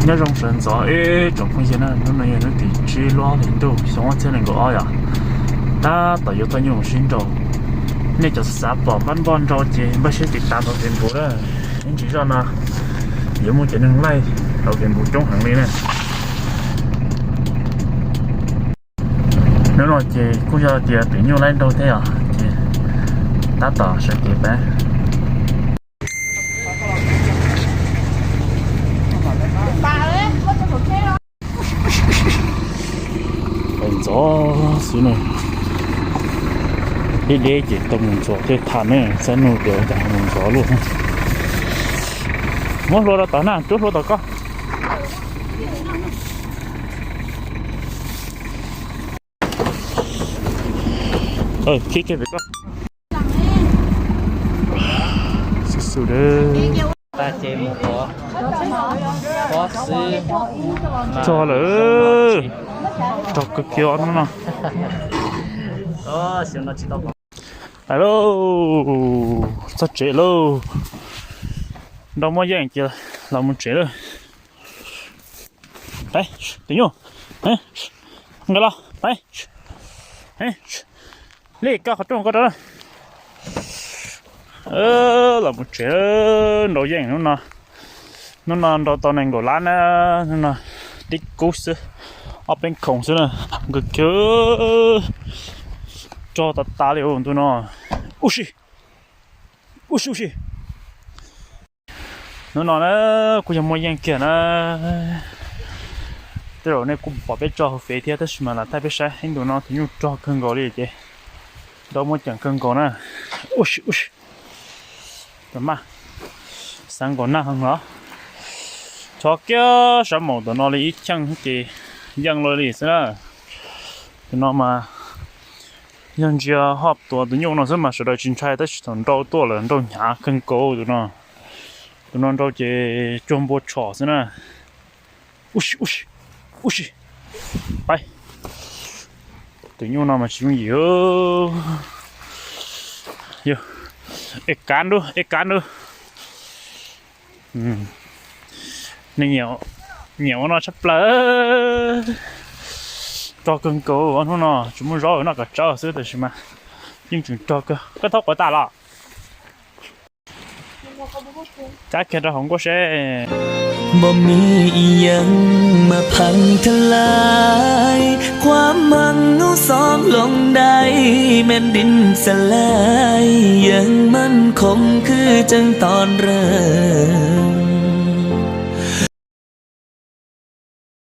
Nyob zoo sawv ntxov ib tsoom phooj ywg na, hnub no yog hnub tim tsib lub ob hlis ntuj xyoo ob txhiab nees nkaum ob yom. Tab tom yuav tuaj nyuj sib nraus. Nej cov xav pom npab npoj nrau ces npaj siab tiv tas rau Facebook na. Ib ntsis zoj no yuav muaj cov neeg laij rau Facebook coob heev li na. Hnub no ces kuj yog tias pem nyuj laij nraug thiab yom, ces tab tom sawv kev pab. Ntxov xwb na, deb deb ces tau mus ntxuav tej tham ne, xab nug tias cas mus ntxuav luaj. Muab hlua rau tom na, rub hlua tom koj. Khib kiag pem koj. Xub xub dawb. Tag ces mus pov pob xwb. Tso lawm. Tso kawg kiag hnub no. Lauj, txog tsev lauj. Nrau muaj yeej ces los mus tsev lauj. Peb, tus nyuj, nqis los, peb, li koj qhov rooj koj rau. Los mus tsev, nrau yeej hnub no. Hnub no nrau tau nees nkaum lab na, hnub no tib kub xwb, ob peb khoom xwb na, kawg kiag, rog tas tas li ntu no. Ub si, ub si, ub si. Hnub no na kuj yog muaj yeej kiag na. Tej zaum nej kuj pom peb tso hauv fev thiab tab sis mas lam thaij peb saib ib ntus no tus nyuj rog kawg nkaus li ces nrau muaj ceem kawg nkaus na. Ub si, ub si. Maj, xav nkaus nag heev los. Tso kiag sab maum tus no li ib cheej ces yeej luaj li xwb na. Tus no mas yog ntsia ho tuav tus nyuj no xwb mas sawv daws tsis ntshai tab sis thaum nrau tuaj lawm nrau hnyav kawg nkaus tus no. Tus no nrau ces cuag npua tshom xwb na. Ub si, ub si, ub si. Peb, tus nyuj no mas tsis yooj yim. Es kav nrub, es kav nrub. Nej nyiam ua no tshaj plaws. Rog kawg nkaus hnub no tsis muaj zaub noj kom tsawv xwb tab sis mas yeej tseem rog kawg. Koj thaub quav tas los? Cab kiag rau hauv nkuaj seb. บ่มีอีหยังมาพังทลายความหวังเฮาสองลงได้ แม้นดินสลายยังมั่นคงคือจั่งตอนเริ่ม